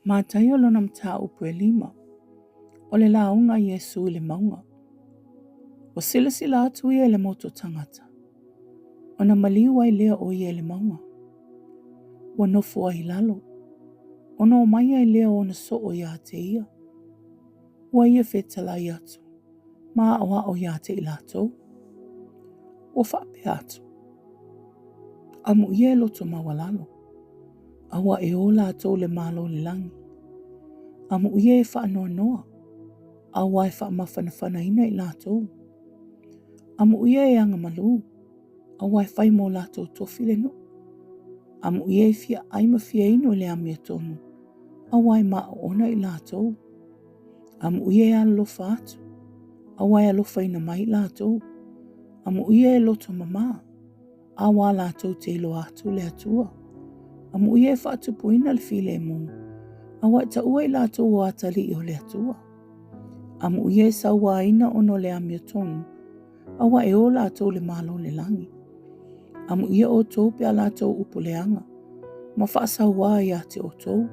Mataio lona mataupu e lima, o le lauga a Iesu i le mauga. Ua silasila atu ia i le motu o tagata, ona maliu ai lea o ia i le mauga. Ua nofo ai i lalo, ona omai ai lea o ona soo ia te ia. Ua ia fetalai atu, ma aʻoaʻo iā te i latou. Ua faapea atu, Amuia e loto maualalo, aua e o latou le Malo o le lagi. Amuia e faanoanoa, aua e faamafanafanaina i latou. Amuia e agamalu, aua e fai mo latou tofi le nuu. Amuia e fia ai ma fia inu i le amiotonu, aua e maoona i latou. Amuia e alolofa atu, aua e alofaina mai i latou. Amuia e loto mamā, aua latou te iloa atu le Atua. Amuia e faatupuina le filemu, aua e taua i latou o atalii o le Atua. Amuia e sauaina ona o le amiotonu, aua e o latou le Malo o le lagi. Amuia outou pe a latou upu leaga, ma faasauā ia te outou,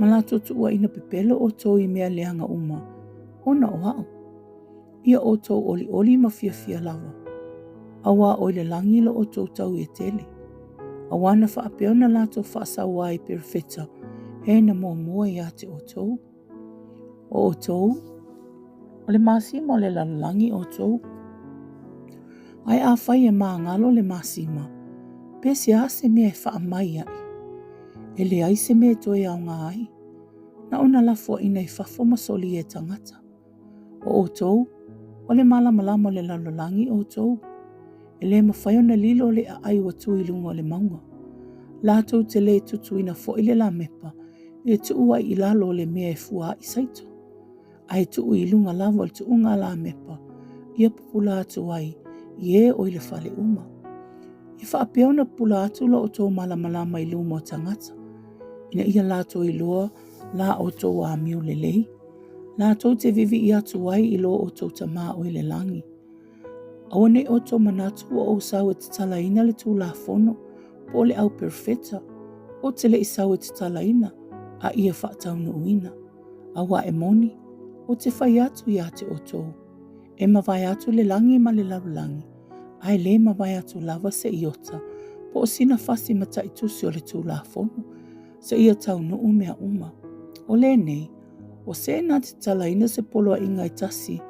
ma latou tuuaina pepelo outou i mea leaga uma, ona o aʻu. Ia outou olioli ma fiafia lava, auā o i le lagi lo outou tau e tele. Auā na faapea ona latou faasauā i perofeta e na muamua ia te outou. O outou, o le masima o le lalolagi outou. Ae afai e māgalo le masima, pe se a se mea e faamai ai? E leai se mea e toe aoga ai, na ona lafoaina i fafo ma solia e tagata. O outou, o le malamalama o le lalolagi outou. E le mafai ona lilo le aai ua tu i luga o le mauga. Latou te le tutuina foi le lamepa e tuu ai i lalo o le mea e fua ai saito, ae tuu i luga lava o le tuuga a lamepa ia pupula atu ai i e o i le fale uma. E faapea ona pupula atu lo outou malamalama i luma o tagata, ina ia latou iloa la outou amio lelei, latou te vivii atu ai i lo outou Tamā o i le lagi. Aua ne i outou manatu ua ou sau e tatalaina le Tulafono po o le au perofeta, ou te le i sau e tatalaina, a ia faataunuuina. Aua e moni, ou te fai atu iā te outou, e mavae atu le lagi ma le lalolagi, ae le mavae atu lava se iota po o sina fasi mataitusi o le Tulafono, seia taunuu mea uma. O lenei, o se na tatalaina se poloaiga e tasi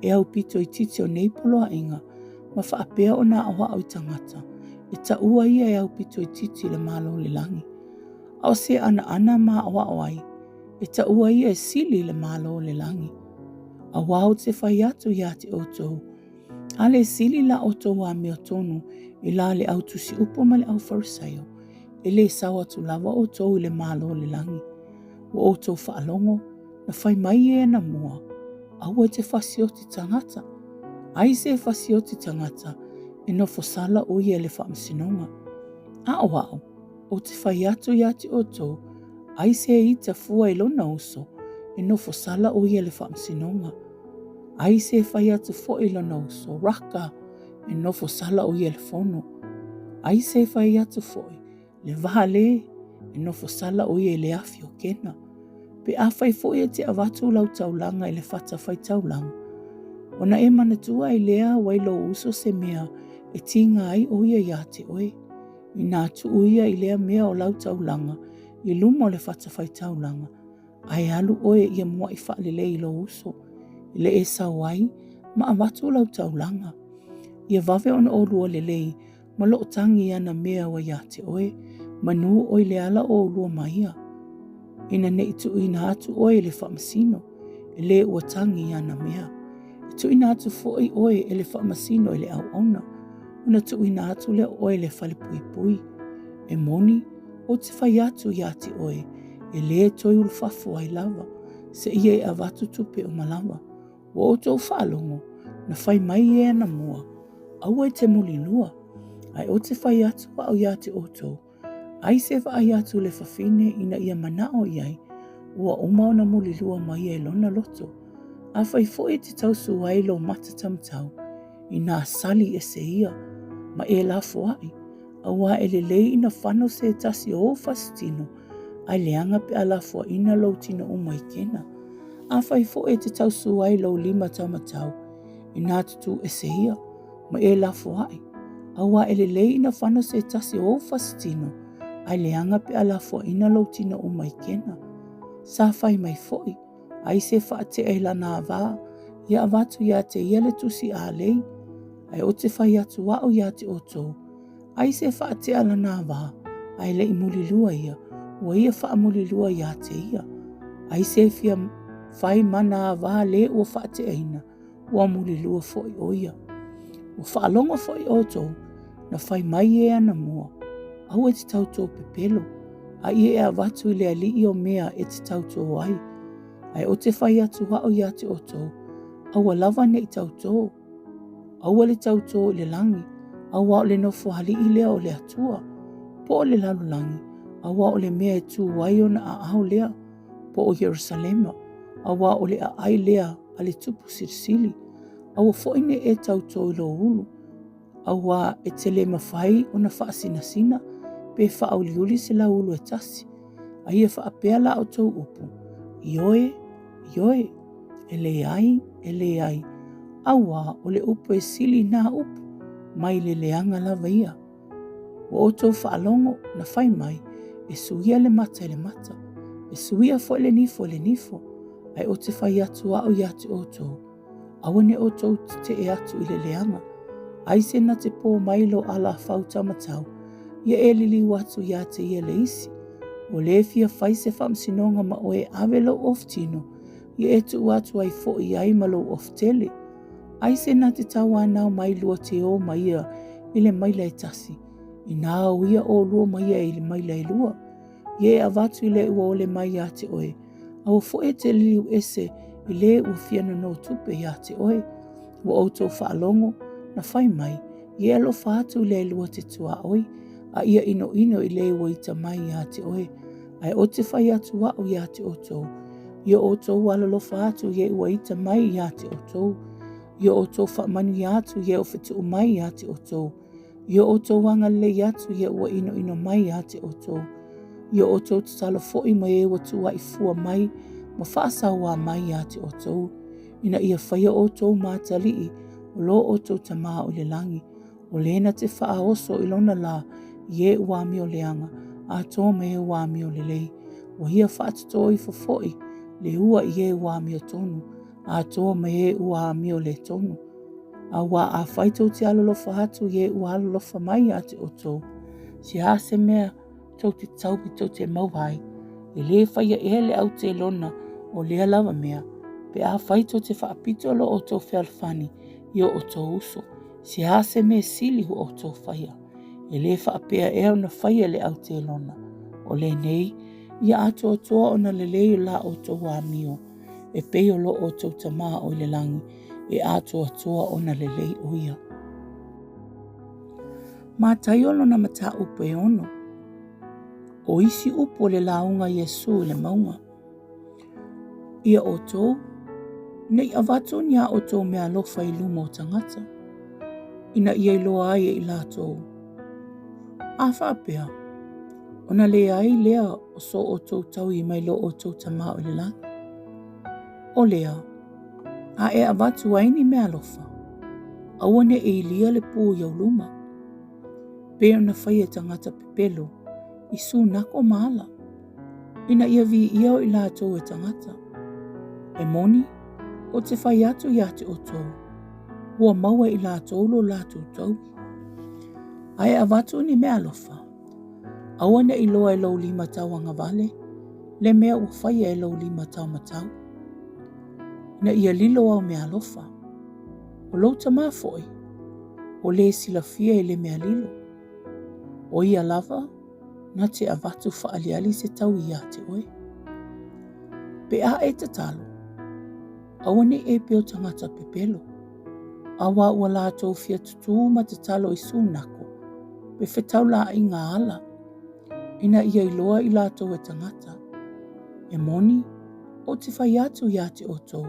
e aupito itiiti o nei poloaiga ma faapea ona aoao i tagata, e taua ia e aupito itiiti i le Malo o le lagi. A o se anaana ma aoao ai, e taua ia e sili i le Malo o le lagi. Auā ou te fai atu iā te outou, a le sili la outou amiotonu i la le au tusiupu ma le au Farisaio, e le sao atu lava outou i le Malo o le lagi. Ua outou faalogo, na fai mai e ana mua, Aua e te fasioti tagata. Ai se fasioti tagata, e nofo sala o ia i le faamasinoga. A o aʻu, ou te fai atu iā te outou, ai se ita fua i lona uso, e nofo sala o ia i le faamasinoga. Ai se fai atu foi i lona uso, Raka, e nofo sala o ia i le fono. Ai se fai atu foi, Le vaha lē, e nofo sala o ia i le afi o Kena. Pe afai foi e te avatu lau taulaga i le fata faitaulaga, ona e manatua ai lea ua i lou uso se mea e tiga ai o ia iā te oe. Inā tuu ia i lea mea o lau taulaga i luma o le fata faitaulaga, ae alu oe ia muaʻi faalelei i lou uso, i le e sau ai ma avatu lau taulaga. Ia vave ona ʻolua lelei ma loo tagi i ana mea ua iā te oe, manū ʻoe i le ala o ʻolua ma ia. Ina ne i tuuina atu ʻoe i le faamasino, e lē ua tagi i ana mea. E tuuina atu foi ʻoe e le faamasino i le auauna, ona tuuina atu lea o ʻoe i le falepuipui. E moni, ou te fai atu iā te oe, e lē toe ulufafo ai lava, seia e avatu tupe uma lava. Ua outou faalogo, na fai mai e ana mua, Aua e te mulilua, ae ou te fai atu aʻu iā te outou, ai se vaai atu le fafine ina ia manaʻo i ai, ua uma ona mulilua ma ia i lona loto. Afai foi e te tausū ai lou mata taumatau, inā sali ese ia, ma e lafoaʻi, auā e lelei ina fano se tasi o ou fasitino, Ae leaga pe a lafoaina lou tino uma i kena. Afai foi e te tausū ai lou lima taumatau, inā tutū ese ia, ma e lafoaʻi, auā e lelei ina fano se tasi o ou fasitino, ae leaga pe a lafoaina lou tino uma i kena. Sa fai mai foi, ai se faatea i lana avā, ia avatu iā te ia le tusi ālei, ae o te fai atu aʻu iā te outou, ai se faatea lana avā, ae leʻi mulilua ia, ua ia faamulilua iā te ia. Ai se fia fai ma nā avā lē ua faateaina, ua mulilua foi ʻo ia. Ua faalogo foi ʻoutou, na fai mai e anamua, Aua e te tautō pepelo, a ia e avatu i le aliʻi o mea e te tautō ai. Ae o te fai atu aʻu iā te ʻoutou, aua lava neʻi tautō. Aua le tautō i le lagi, auā o le nofo aliʻi lea o le Atua. Po o le lalolagi, auā o le mea e tū ai ona aao lea. Po o Ierusalema, auā o le aʻai lea a le Tupu Silisili. Aua foi ne e tautō i lou ulu, auā e te le mafai ona faasinasina pe faauliuli se lauulu e tasi. A ia faapea la outou upu, Ioe, ioe, e leai, e leai, auā o le upu e sili i nā upu, mai le leaga lava ia. Ua outou faalogo, na fai mai, e suia le mata i le mata, e suia foi le nifo i le nifo, ae ou te fai atu aʻu iā te outou, aua ne outou teteʻe atu i le leaga, ai se na te pō mai lo ala fau taumatau, ia e liliu atu iā te ia le isi. Ua lē fia fai se faamasinoga ma oe e ave lou ofutino, ia e tuu atu ai foi ai ma lou ofutele. Ai se na te tauanau mai lua te ō ma ia i le maila e tasi, inā o ia ʻolua ma ia i le maila e lua, ia e avatu i le ua ole mai iā te ʻoe, a ua foi e te liliu ese i lē ua fia nonō tupe iā te ʻoe. Ua ʻoutou faalogo, na fai mai, ia e alofa atu i le lua te tuaoi, a ia ʻinoʻino i lē ua ita mai iā te ʻoe, ae o te fai atu aʻu iā te ʻoutou, ia ʻoutou alolofa atu i e ua ita mai iā te ʻoutou, ia ʻoutou faamanuia atu i e o fetuʻu mai iā te ʻoutou, ia ʻoutou agalelei atu i e ua ʻinoʻino mai iā te ʻoutou, ia ʻoutou tatalo foʻi mai e ua tuaʻi fua mai ma faasauā mai iā te ʻoutou, ina ia faia ʻoutou ma atalii o lo ʻoutou Tamā o i le lagi, O lena te faaoso i lona lā i e ua amio leaga, atoa ma e ua amio lelei. Ua ia faatotō ifo foʻi le ua i e ua amio tonu, atoa ma e ua amio le tonu. Auā afai tou te alolofa atu i e ua alolofa mai iā te outou, se a se mea tou te tauwi tou te maua ai, e lē faia ea le au telona o lea lava mea, pe afai tou te faapito lo outou fealofani i o outou uso, Se a se mea sili ua outou faia, e lē faapea ea ona faia le au telona, o lenei, ia atoatoa ona lelei o la outou amio, e pei o lo outou Tamā o i le lagi, e atoatoa ona lelei ʻo ia. Mataio lona mataupu e ono. O isi upu o le lauga a Iesū i le mauga. Ia ʻoutou, nei avatu ni a ʻoutou mea alofa i luma o tagata, ina ia iloa ai e i latou. A faapea, ona leai lea o so ʻoutou taui mai lo ʻoutou Tamā o i le lagi. O lea, a e avatu ai ni mea alofa, aua ne i ilia le pū i ou luma. Pei ona faia e tagata pepelo i sunako ma ala. Ina ia viia o i latou e tagata. E moni, o te fai atu iā te outou, ua maua i latou lo latou taui. A e avatu ni mea alofa, aua ne i loa e lou lima tauagavale le mea ua faia e lou lima taumatau. Ina ia lilo au mea alofa, o lou tamā foi, o lē silafia i le mea lilo. O ia lava, na te avatu faaliali se taui iā te oe. Pe a e tatalo, aua ne i e peo tagata pepelo, auā ua latou fia tutū ma tatalo i sunako, pe fetau laaʻi ngā ala, ina ia iloa i latou e tagata. E moni, o te fai atu iā te outou,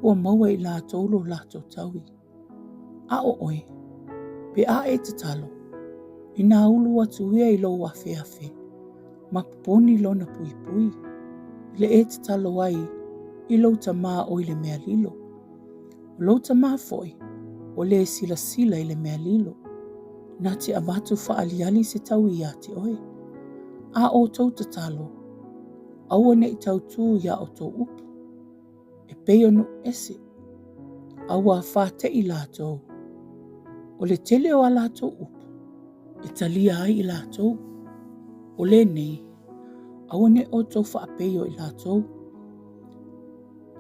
ua maua i latou lo latou taui. A o ʻoe, pe a e tatalo, inā ulu atu ia i lou afeafe. Ma poponi lona puipui, i le e tatalo ai i lou Tamā o i le mea lilo. O lou Tamā foi, o le silasila i le mea lilo, na te avatu faaaliali se taui iā te oe. A outou tatalo, aua ne i tautū iā outou upu, e pei o nuu ese, a ua fāteʻi lātou. O le tele o a lātou upu, e talia ai i lātou, o lenei, aua ne i outou faapeio i lātou.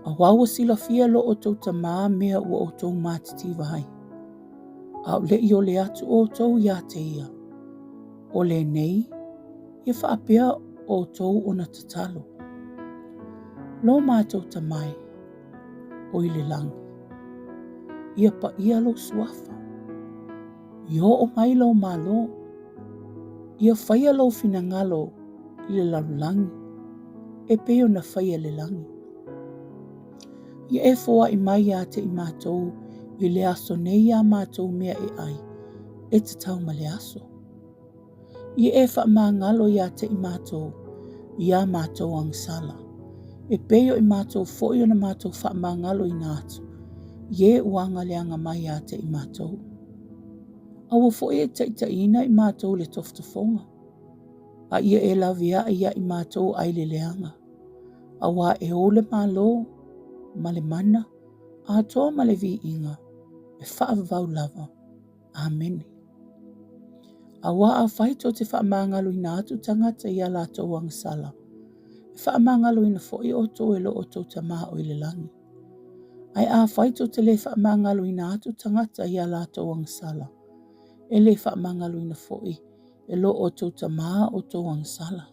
Auā ua silafia lo outou Tamā mea ua outou matitiva ai. A ʻole i ole atu ʻoutou iā te ia, o lenei, ia faapea ʻoutou ona tatalo. Lo mātou Tamā e, o i le lagi, ia paʻia lou suafa. Ia oo mai lou Malo. Ia faia lou finagalo i le lalolagi, e pei ona faia le lagi. Ia e foaʻi mai iā te i mātou i le aso nei iā mātou mea e ʻai, e tatau ma le aso. Ia e faamagalo iā te i mātou iā mātou agasala, e pei o i mātou foi ona mātou faamagaloina atu i e ua agaleaga mai iā te i mātou. Aua foi e taʻitaʻiina i mātou le tofotofoga, a ia e lawe aʻe iā i mātou ai le leaga, auā e ou le Malo, ma le mana, atoa ma le viiga, e faavavau lava. Āmene. Auā afai tou te faamagaloina atu tagata i a latou agasala, e faamagaloina foi outou e lo outou Tamā o i le lagi. Ae afai tou te le faamagaloina atu tagata i a latou agasala, e le faamagaloina foi e lo outou Tamā outou agasala.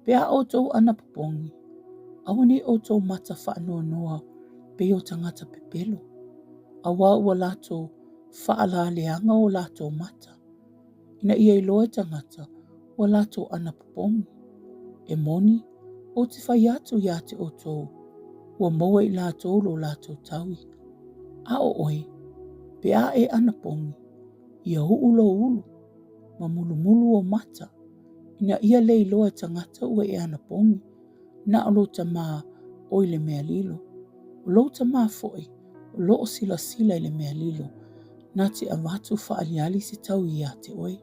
Pe a outou anapopogi, aua nei outou mata faanoanoa pei o tagata pepelo, auā ua latou faalaleaga o latou mata, ina ia iloa e tagata ua latou anapopogi. E moni, ou te fai atu iā te outou, ua maua i latou lo latou taui. A o oe, pe a e anapogi, ia uʻu lou ulu, ma mulumulu ou mata, ina ia le iloa e tagata ua e anapogi, na o lou Tamā o i le mea lilo. O lou Tamā foi, o lo o silasila i le mea lilo, na te avatu faaaliali se taui iā te oe.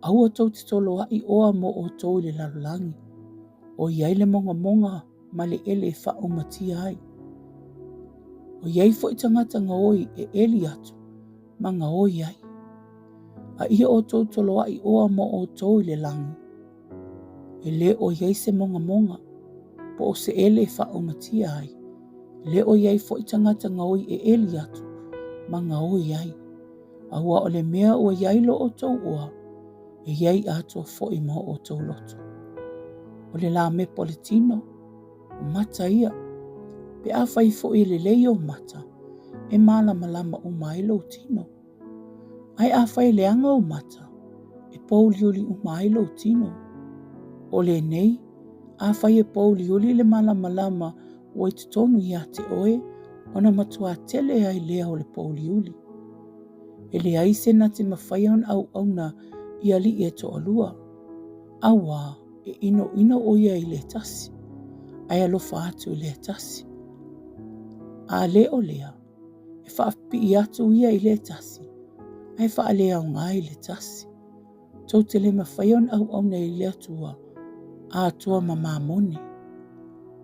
Aua tou te toloaʻi oa mo outou i le lalolagi, o i ai le mogamoga ma le ele e faaʻaumatia ai. O i ai foi tagata gaoi e ʻeli atu ma gaoi ai. A ia outou toloaʻi oa mo outou i le lagi, E lē o i ai se mogamoga, po o se ele e faaʻaumatia ai, e lē o i ai foi tagata gaoi e ʻeli atu ma gaoi ai, a ua o le mea ua i ai lo outou oa, e i ai atoa foi ma o outou loto. O le lāmepa o le tino, o mata ia. Pe afai foi e lelei ou mata, e mālamalama uma ai lou tino. Ae afai e leaga ou mata, e pōuliuli uma ai lou tino. O lenei, afai e pōuliuli le malamalama ua i totonu iā te oe, ona matuā tele ai lea o le pōuliuli. E leai se na te mawhai ona auauna i aliʻi e toalua, auā e ʻinoʻino ʻo ia i le tasi, ae alofa atu i le tasi. A le o lea, E faapipi atu ia i le tasi, ae faaleaoga i le tasi. Tou te le mafai ona auauna i le Atua, atoa ma mamone.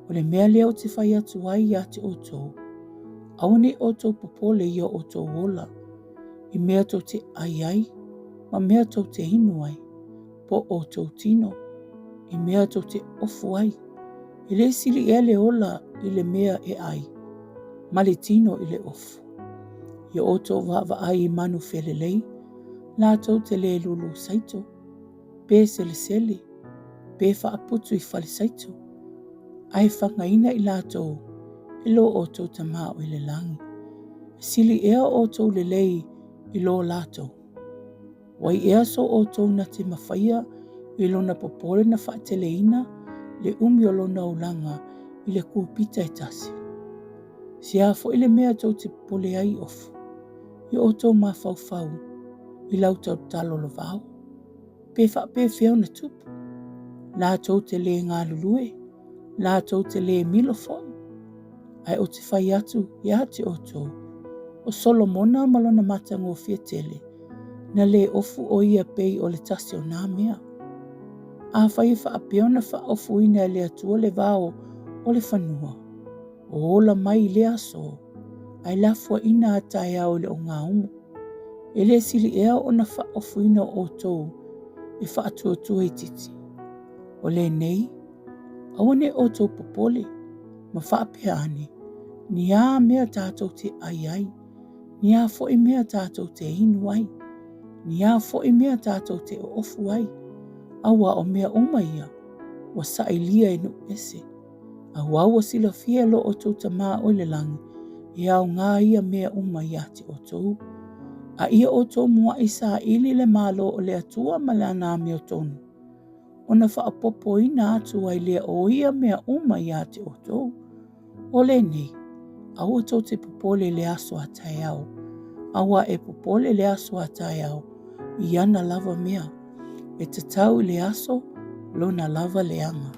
O le mea lea ou te fai atu ai iā te outou, aua nei outou popole i o outou ola, i mea tou te ʻai ai, ma mea tou te inu ai, po o outou tino, i mea tou te ofu ai. E le sili ea le ola i le mea e ʻai, ma le tino i le ofu. Ia outou vaavaai i manu felelei, latou te le lulu saito, pe selesele, pe faaputu i fale saito, ae fagaina i latou e lo outou Tamā o i le lagi. E sili ea outou lelei i lo latou. Wai ea so outou na te mawhaia i lona popole na faateleina le umi o lona olaga i le kūpita e tasi? Se a foi le mea tou te popole ai ofu, i outou mafaufau i lau tautalo lovao? Pe faapefea ona tupu? Latou te lē galulue, latou te lē milo foi. Ae ou te fai atu iā te outou, o Solomona ma lona matagofie tele, na lē ofu ʻo ia pei o le tasi o nā mea. Afai e faapea ona faaofuina e le Atua le vao o le fanua, o ola mai i lea aso, ae lafuaina a taeao i le ogaumu. E le sili ea ona faaofuina o outou e faatuatua itiiti. O lenei, aua ne i outou popole, ma faapea ane, ni a mea tatou te ʻai ai, ni a foi mea tatou te inu ai, ni a foi mea tatou te ofu ai, auā o mea uma ia, ua sailia e nuu ese. Auā ua silafia e lo outou Tamā o i le lagi, e aoga ia mea uma iā te outou. A ia outou muaʻi saili le Malo o le Atua ma Lana amiotonu, ona faaopoopoina atu ai lea o ia mea uma iā te outou. O lenei, aua tou te popole i le aso a taeao, auā e popole le aso a taeao i ana lava mea. E tatau i le aso lona lava leaga.